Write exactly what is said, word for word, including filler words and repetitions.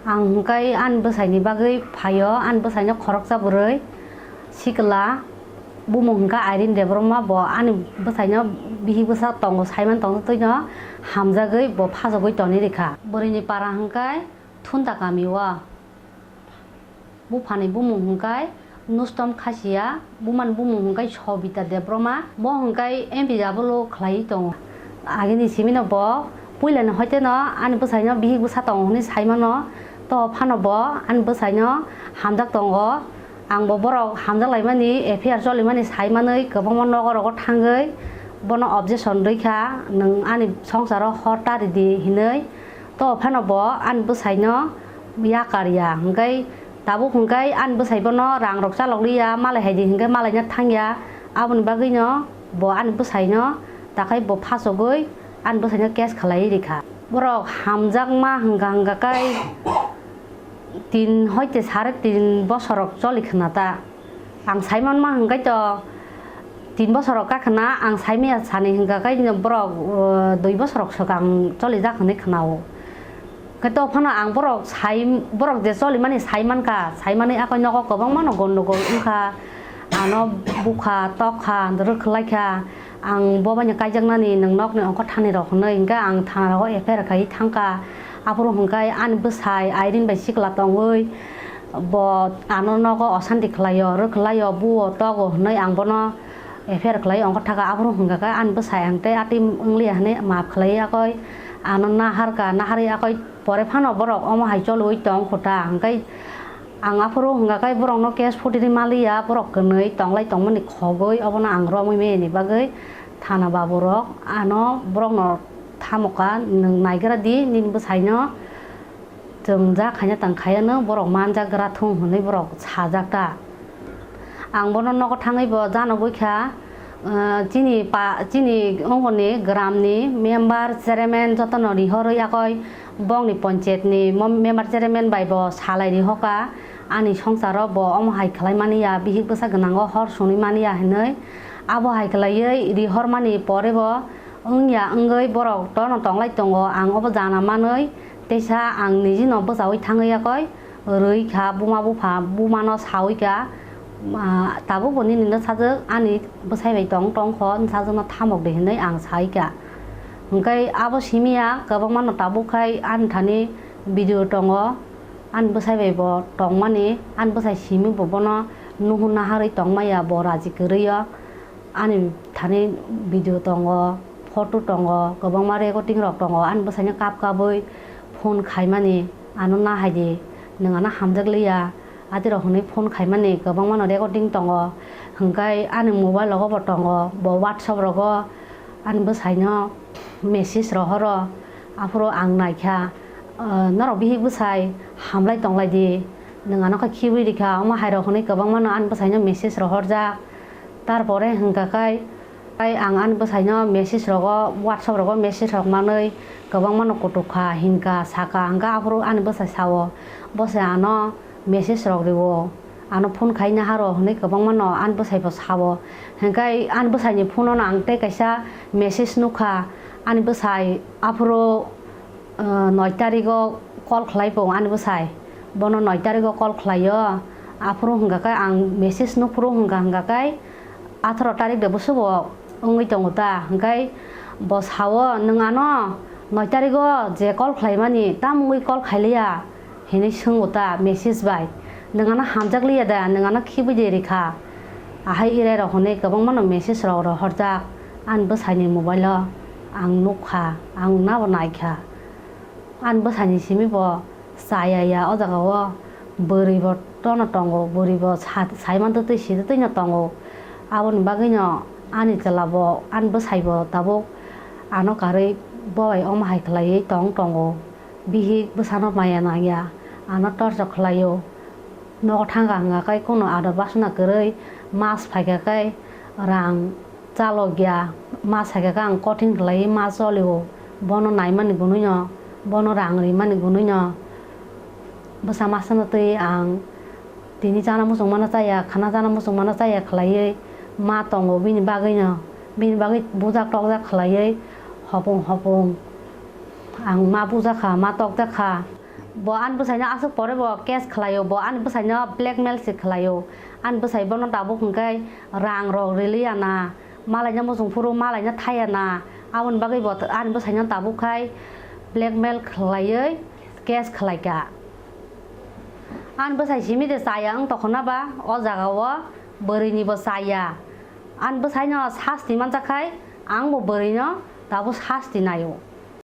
Ang hwnkhe ani bwsaini bagwi phaio, ani bwsaino khoroksa bwrwi sikla, bumung hwnkhe Irene Debbarma, bo ani bwsaino bihik bwsa tongo, saiman tongtwino hamjagwi bo phasogwi toni rikha. Bwrwini para hwnkhe Thunta kamio. Buphani bumung hwnkhe Nustom Khasia, bumani bumung hwnkhe Sobita Debbarma, bo hwnkhe M P W khlaiwi tongo. Agini simino bo puilani hoiteno ani bwsaino bihik bwsa tongo hwnwi saimano, to phano bo ani bwsaino hamjak tongo. Ang bo borok hamjak laimani, F I R cholimani saimanwi kwbangma nogorogo thangwi bono objection rwikha, "Nwng ani songsaro hor ta ridi," hinwi. To phano bo ani bwsaino yakar ya, hwnkhe tabuk hwnkhe ani bwsai bono rang rok chalok liya, malai hai di hwnkhe malaina thangya, aboni bagwino bo ani bwsaino takhai bo phasogwi ani bwsaino case khlaiwi rikha. Borok hamjakma hwnkha hwnkha khe tin hoite sare tin bosor rok choli khna ta. Ang saimanma hwnkhe to tin bosor rok kakhna ang saimaya sani hwnkha khe borok, uh, dui bosor rok swkang cholijak hwnwi khnao. Khe to phano ang borok sai, borok je cholimani saimankha, saimanwi akoi nogo kwbangmano gondogol wngkha, ano bukha, tokha, rwkhwlaikha, ang bobaino kaijaknani nwng nokni ongkho thani rok hwnwi hwnkhe ang thana rogo F I R khai thangkha, aphuru hwnkhe ani bwsai Irene bai sikla tongwi, bo ano nogo osanti khlaio, rwkhwlaio, buo togo hwnwi ang bono F I R khlai ongkha thaka, aphuru hwnkha khe ani bwsai ang tei atwi wngliya hwnwi maap khlai yakoi ano naharkha, naharwi yakoi pore phano borok omo hai choliwi tong kho ta, hwnkhe ang aphuru hwnkha khe borokno case phutiri maliya, borok kwnwi tonglai tongmani khogwi obono ang romwi meyani bagwi thana babu rok ano borokno thamokha, "Nwng naigra di nini bwsaino." Chwng ja khaina tang khaiya no borok manjak gra thung hwnwi borok sajak ta. Ang bono nogo thangwi bo janogwi kha, ah, chini pa, chini ongoni gramni member, chairman jotono rihorwi yakoi bongni ponchayetni mo-, member, chairman bai bo salai rihoka. Ani songsaro bo omo hai khlai mani ya, bihik bwsa gwnango hor sunwi mani ya hinwi. Abo hai khlaiwi rihormani pore bo wngya wngwi borok tono tonglai tongo, ang obo jana manwi. Teisa ang niji no bwchaui thangwi yakoi rwi kha, buma bupha buma no saui kha, "Ah, tabuk bo nini no sajwk, ani bwsai bai tong tong kho, sajwk no thamok de," hinwi ang sai kha. Hwnkhe abo simi ya kwbangma no tabuk khai ani thani video tongo, ani bwsai bai bo tongmani, ani bwsai simi bo bono nuhur naharwi tongmaya bo raji kwrwi o. Ani thani video tongo, photo tongo, kwbangma recording rok tongo, ani bwsaino kap kabwi phone khaimani, "Ano na hai di, nwng ano hamjak liya," adirok hwnwi phone khaimani kwbangmano recording tongo. Hwnkhe ani mobile rogo bo tongo, bo WhatsApp rogo ani bwsaino message rohoro, aphuru ang naikha, "Ah, norok bihik bwsai hamlai tonglai di, nwng ano khe khibi rikha," omo hai rok hwnwi kwbangmano ani bwsaino message rohorjak. Tarpore hwnkha khai, khai ang ani bwsaino message rogo, WhatsApp rogo message rok manwi kwbangmano kutuk kha, hinkha, sakha, hwnkha aphuru ani bwsai sao, "Bwsai ano message rok rio, ano phone khai naharo," hwnwi kwbangmano ani bwsai bo sao. Hwnkhe ani bwsaini phone-o no ang tei kaisa message nukha, ani bwsai aphuru, ah, noi tarigo call khlai bo ani bwsai, bono noi tarigo call khlaio, aphuru hwnkha khe ang message nuphuru hwnkha, hwnkha khe atharo tarik de bwswk bo wngwi tongo ta, hwnkhe bo sao, "Nwng ano noi tarigo je call khlaimani, tamungwi call khailiya?" hinwi swngo ta message bai. "Nwng ano hamjak liya da, nwng ano khibwi de rikha?" Ahai irai rok hwnwi kwbangmano message rok rohorjak ani bwsaini mobile-o ang nukha, ang nabo naikha. Ani bwsaini simi bo chaya ya o jaga o, bwrwi bo tono tongo, bwrwi bo sa-, saiman twtwi si twtwi no tongo. Aboni bagwi no ani chwla bo, ani bwsai bo tabuk ano karwi bo bai omo hai khlaiwi tong tongo. Bihik bwsano maya nangya, ano torchok khlaio. Nogo thangkha hwnkha khe, kunu ador basona kwrwi mas phaikha khe rang chalokya, mas phaikha khe ang kothin khlaiwi ma cholio. Bono naimani gunui no, bono rang rimani gunui no bwsa masano twi ang tini chana muchungmano chaya, khana chana muchungmano chaya khlaiwi ma tongo bini bagwi no. Bini bagwi bujak tokjak khlaiwi hopung hopung ang ma bujakha, ma tokjakha. Bo ani bwsaino aswk pore bo case khlaio, bo ani bwsaino blackmail se khlaio. Ani bwsai bono tabuk hwnkhe rang rok riliya na, malaino muchung phuru malaino thaiya na, aboni bagwi bo ani bwsaino tabuk khai blackmail khlaiwi case khlaikha. Ani bwsai simi de chaya wng tongkha na ba, o jaga o bwrwini bo chaya. Ani bwsaino sasti manjak khai ang bo bwrwino tabuk sasti naio.